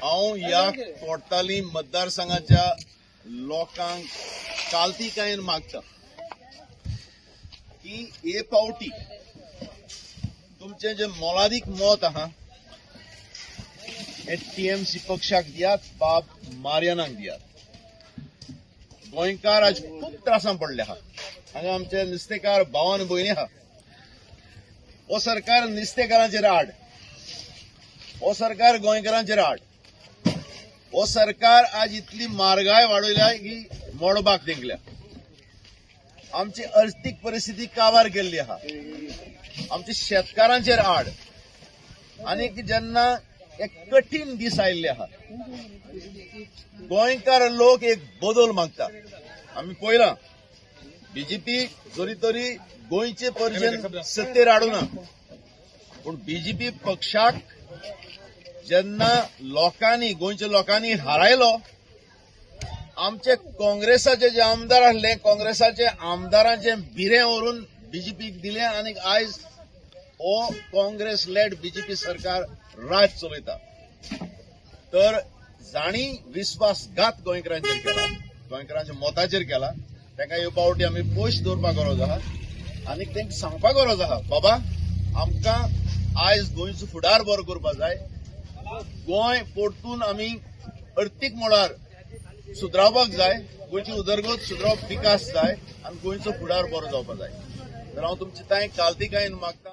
हांव ह्या कोर्टाली मतदारसंघाच्या लोकांक कालतिकायेन मागता की हे पावटी तुमचें जें मोलादीक मत आहा हें टीएमसी पक्षाक दियात, बाब मारियानाक दियात. गोंयकार आज खूब त्रासान पडले आहा. हांगा आमचे नुस्तेकार भाव आनी भयणी आहा. हो सरकार नुस्तेकारांचेर आड, हो सरकार गोंयकारांचेर आड. हो सरकार आज इतली म्हारगाय वाडयल्या की मळबाक तेंकल्या. आमची अर्थीक परिस्थिती काबार केल्ली आहा. आमच्या शेतकारांचेर आड. आनी जेन्ना एक कठीण दीस आयिल्ले आहा, गोंयकार लोक एक बदल मागता. आमी पळयलां, बीजेपी जरी तरी गोंयचे परजेन सत्तेर हाडूना, पूण बीजेपी पक्षाक जेन्ना लोकांनी, गोंयच्या लोकांनी हारायलो, आमचे काँग्रेसाचे जे आमदार आसले, काँग्रेसाचे आमदारांचे बिरें व्हरून बीजेपीक दिलें आनी आयज हो काँग्रेस लेड बीजेपी सरकार राज चलयता. तर जाणी विस्वासघात गोंयकारांचेर केला, गोंयकारांच्या मताचेर केला, तांकां ह्यो पावटी आमी पयस दवरपाक गरज आहा आनी तांकां सांगपाक गरज आहा, बाबा आमकां आयज गोंयचो फुडार बरो करपाक जाय. गोंय परतून आमी अर्थीक मळार सुदरावपाक जाय, गोंयची उदरगत सुदरावप, विकास जाय आनी गोंयचो फुडार बरो जावपाक जाय. तर हांव तुमचे तांय कालतिकायेन मागता.